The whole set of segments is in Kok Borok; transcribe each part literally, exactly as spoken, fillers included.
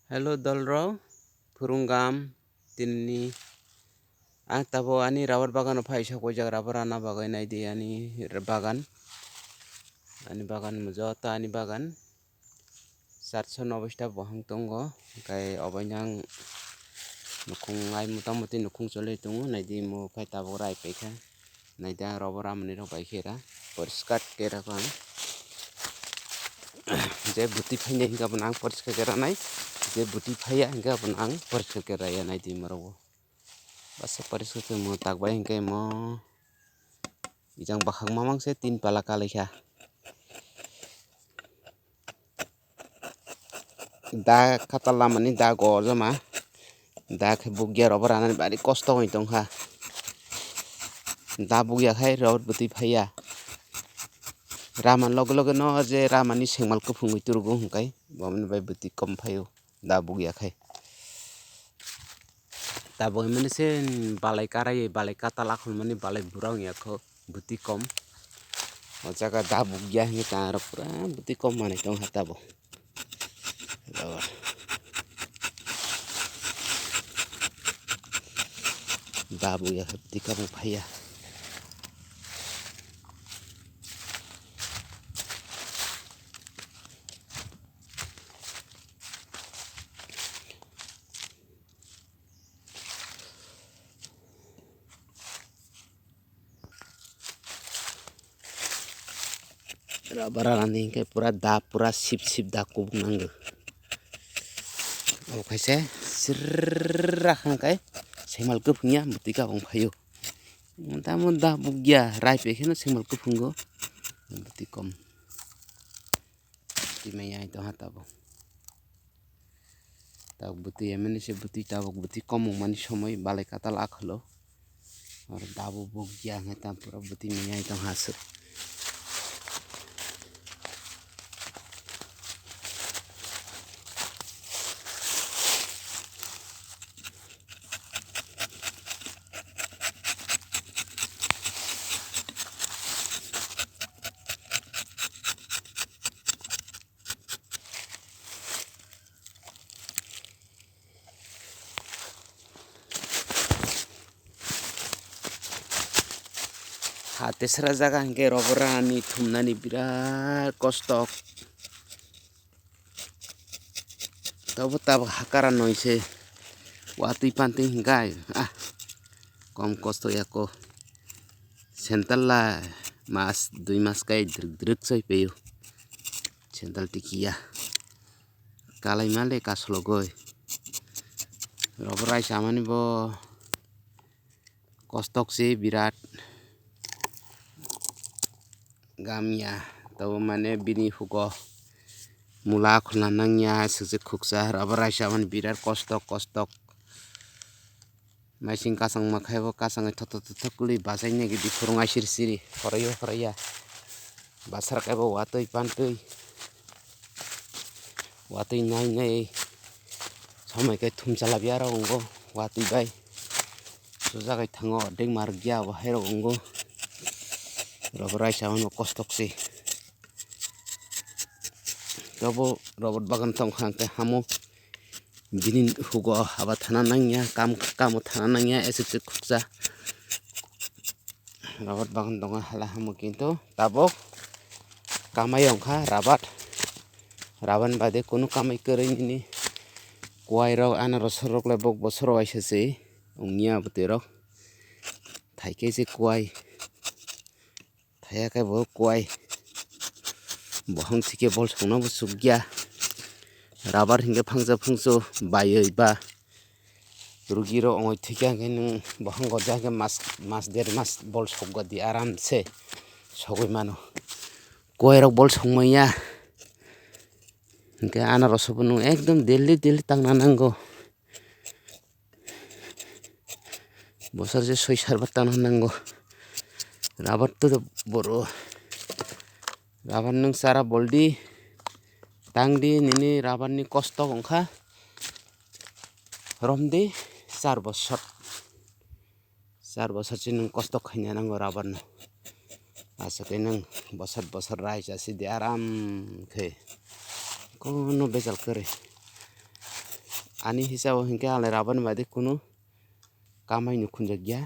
Hello dolrok, phurungam tinini ang tabo ani rubber bagano phaisa koijak rubber ana bagwi naidi ani bagan, ani bagan joto ani bagan. Charso no bosta bohang tongo, hwnkhe obo yang nukhung ai motamoti nukhung choli tongo, naidi mo khai tabuk rai paikha. Naidi ang rubber amani rok bai khe ra, poriskar khe ra ang. Je bwtwi phainai hwnkhe abono ang poriskar khe ranai, je bwtwi phaiya hwnkhe abono ang poriskar khe raya naidi mo rok bo. Basa poriskar khe mo tak bai hwnkhe mo ijang bakhak mamang se tin pala kalaikha. Da kata lamani da gojama. Da khe bugya rubber anani bari kosto wng tongkha. Da bugya khai rubber bwtwi phaiya. Raman loge loge no je ramani sengmal kuphungwi turugo hwnkhai bomani bai bwtwi kom phaio da bugya khai. Tabuk hwnmani se balai karai balai katal akhol mani balai bura wngya kho bwtwi kom. O jaga da bugya hwnwi ta aro pura bwtwi kom manwi tongkha tabuk. Da bugya khe bwtwi kom phaiya. Rubber anani hwnkhe pura da pura sip sip da kubuk nango. Obo khaise sirrrrra hwnkhe sengmal kuphungya bwtwi kabung phaio. Tamo da bugya rai paikheno sengmal kuphungo bwtwi kom. Bwtwi maya tongha tabuk. Tabuk bwtwi emani se bwtwi tabuk bwtwi kom wngmani somoi balai katal akholo. Oro dabu bugya hwnkhe tam pura bwtwi maya tongha aswk. Ha tesra jaga hwnkhe rubber ani thumnani birat kosto. Tobo tabuk hakara noise watwi pantwi hwnkhe ah kom kosto yako. Sandal la mas dui mas kai drwk drwk chai paio. Sandal tikiya. Kalai male kasologoi. Rubber rai samani bo kostok se birat. Gamya tabo mane bini hugo mula khulna nangya sukse khuksa rubber rai samani birat kostok kostok. Maising kasang ma khai bo kasang thotho thotho kwlwi bachai nai gidi phurung ai siri siri khoroi o khoroi ya. Basar kai bo watwi pantwi watwi nai nai samai kai thum chala biya rok wngo watwi bai. Sujagai thango ordek ma rwkya bo hai rok wngo. Rubber rai samani bo kostok se. Tobo rubber bagan tongkha hwnkhe hamo. Bini hugo haba thana nangya, kam, kamo thana nangya, aswk se khuksa. Rubber bagan tongo hala hamo kintu tabuk kamai wngkha rubber. Rubber ni baade kunu kamai kwrwi nini kuai rok anaros rok le bok bosoro waisa se wngya bwtwi rok. Thaikhe se kuai. Thaya khe bo kuai. Bohong thike bol songno bo chukya. Rubber hinkhe phangsa phungso baiwi ba rugi rok ongoi thikya hinkhe nwng bohong gorja hinkhe mas, mas der mas bol sokgadi aram se sogwi mano. Kuai rok bol songmanya hinkhe anaros bo nwng ekdom daily daily tangna nango. Bosor se soi sar bar tangna nango. Rubber to boro. Rubber nwng chara boldi. Tangdi nini rubber ni kostok wngkha. Romdi char bosor. Char bosor se nwng kostok khaina nango rubber no. Aswk khe nwng bosor bosor rai chasi di aram khe. Kono bejal kwrwi. Ani hisabo hinkhe ang rubber ni baade kunu kamai no khunjakya.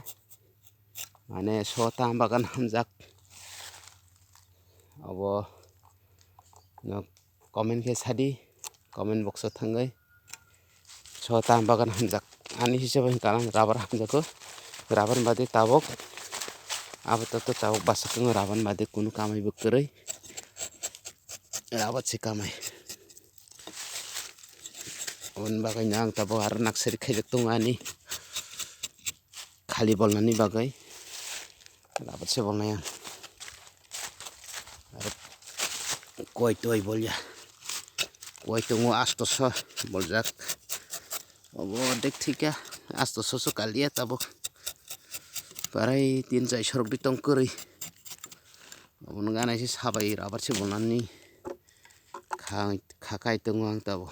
Mane so ta bagan hamjak. Abo no comment khe sadi, comment box o thangwi. So ta bagan hamjak. Ani hisabo hinkhe ang rubber hamjago. Rubber ni baade tabuk. Abo to, to tabuk bwswk tongo rubber ni baade kunu kamai bo kwrwi. Rubber se kamai. Aboni bagwi no ang tabuk aro naksari khaijak tongo ani khali bolnani bagwi. Rubber se bolnai ang. Aro koi toi bolya. Koi tongo astoso boljak. Obo dek thika astoso so kaliya tabuk. Parai tin chai sorok di tong kwrwi. Obo no gana se sabai rubber se bolnani kha, kha kai tongo ang tabuk.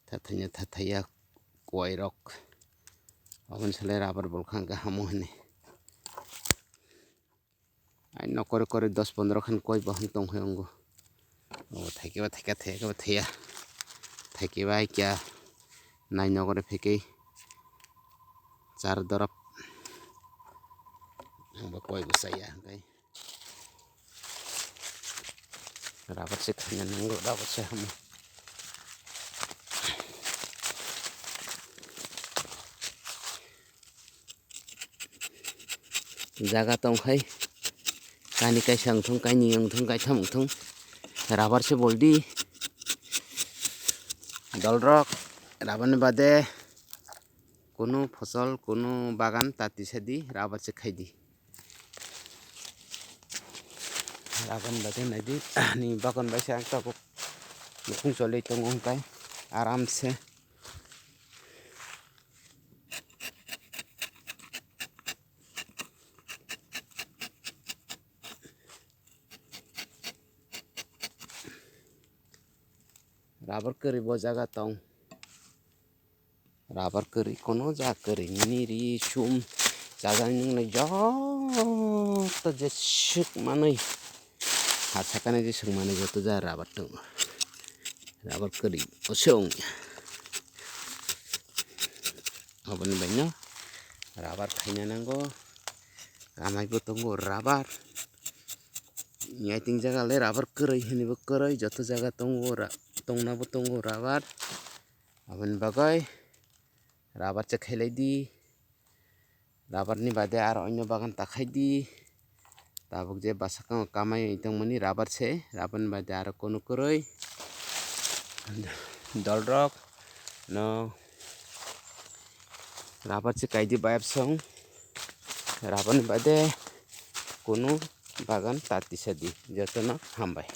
Thathaiya thathaiya koi rok. Aboni salai rubber bolkha hwnkhe hamo hini. Ai nokore kore dos pondro khan koi bo hwn tong hai wngo. O thaike ba thaika thaika ba thaya. Thaike ba ai kya nai nokore phekei char dorop. Ang bo koi bo chaya hwnkhe. Rubber se khaina nango, rubber se hamo. Jaga tong khai kani kaisa wngthung, kaini wngthung, kaitham wngthung. Rubber se boldi. Dolrok rubber ni bade kunu phosol, kunu bagan ta tisa di, rubber se khai di. Rubber ni bagwi nai di, ani bagan bai se ang tabuk nukhung choli tongo hwnkhe aram se. Rubber kwrwi bo jaga tong. Rubber kwrwi, kono ja kwrwi, nini ri sum, chajani nungnai joto je swk manwi, ha sakani je swk manwi joto ja rubber tongo. Rubber kwrwi, osong. Aboni baino rubber khaina nango, kamai bo tongo rubber. Yaiting jaga le rubber kwrwi hini bo kwrwi, joto jaga tongo ra-, tongna bo tongo rubber. Aboni bagwi rubber se khailai di. Rubber ni bade aro onyo bagan ta khai di. Tabuk je bwswk kamai tongmani rubber se, rubber ni bade aro kunu kwrwi. Dolrok no rubber se kai di bayap song. Rubber ni bade kunu bagan ta tisa di. Jotono hambai.